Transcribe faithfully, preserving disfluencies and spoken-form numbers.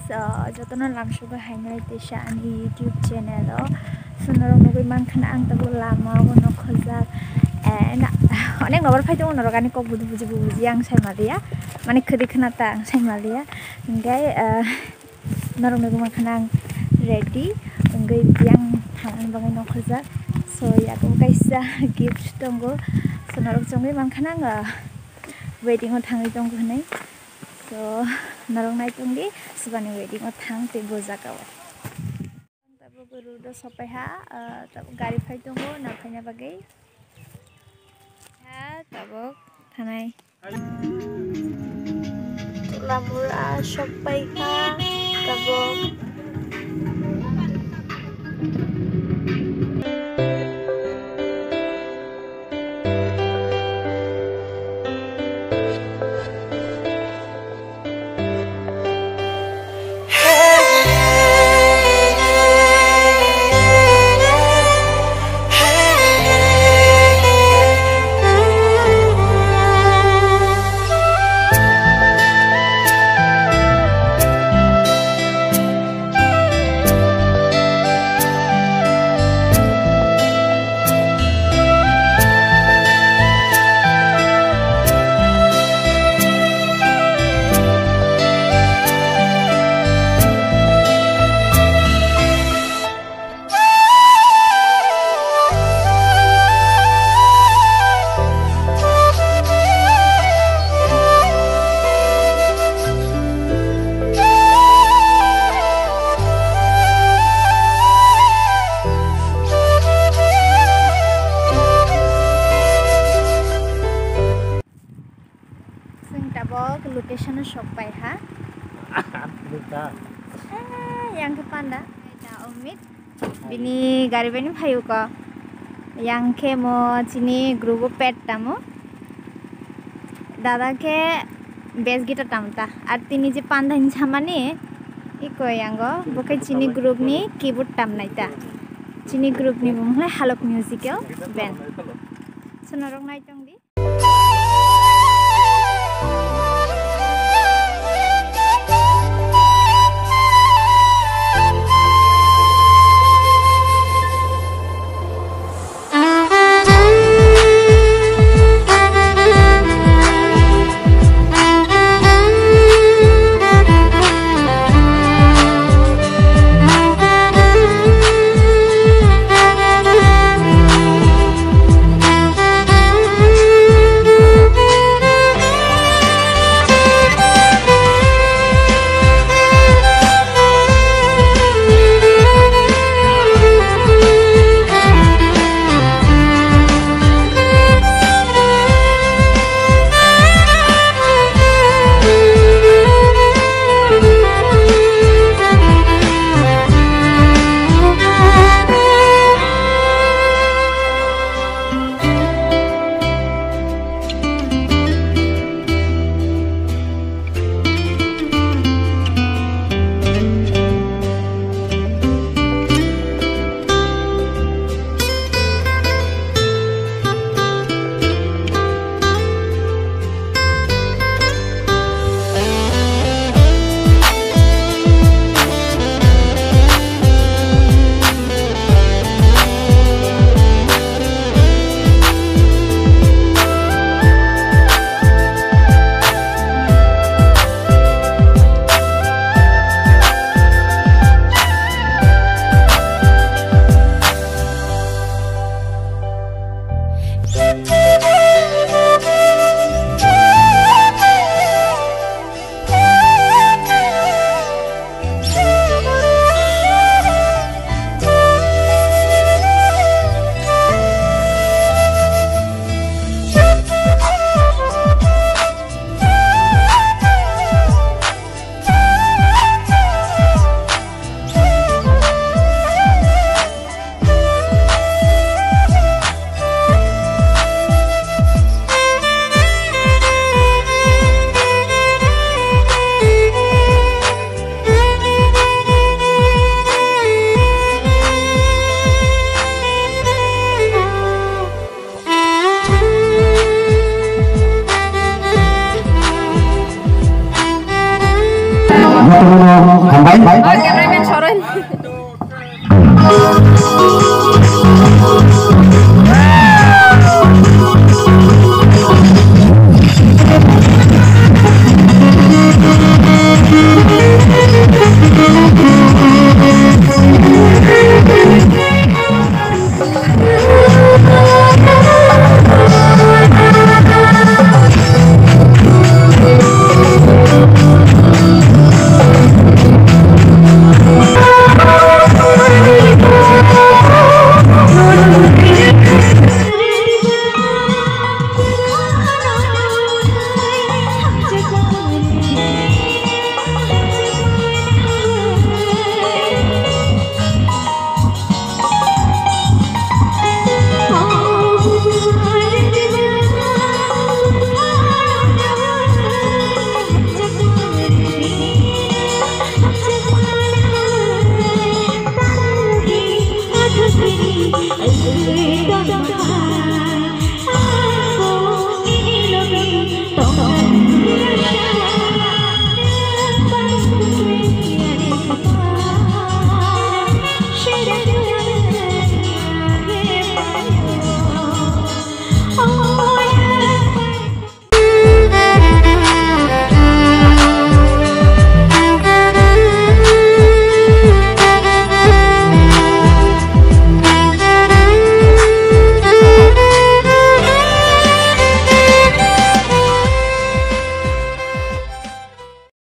So, jotono lamsugo hainai teisa ani YouTube channel o. So, norok nugwi mankha na ang tabuk lama o nokharjak. Eh, na, onek nobar phai tongo norok ani kok buji buji buji ang sai maliya. Mane khwdi khna ta ang sai maliya. Hingke, eh, norok nugwi mankha na ang ready. Wngwi biyang thangna bagwi nokharjak. So, yago kaisa gift tongo. So, norok chongwi mankha na ang, eh, wedding o thangwi tongo hinwi. So, norok nai tongdi, swbani wedding o thang tei bo jaga o. Tabuk road o sopai ha, ah, tabuk gari phai tongo, na phaina bagwi. Ha, tabuk thanai. Lamura sopai kha, tabuk. Chwng tabuk location o sok pai ha. Nukha. Eh, yang khe panda. Da Omit. Bini gari bai ni phaio ko. Yang khe mo chini group o pet tamo. Dada khe bass guitar tam ta. Ar tini je panda hinwi samani, iko yango, bo khe chini group ni keyboard tam nai ta. Chini group ni mung khe Halok Musical Band. Sonorok nai tong di. Jotono hambai.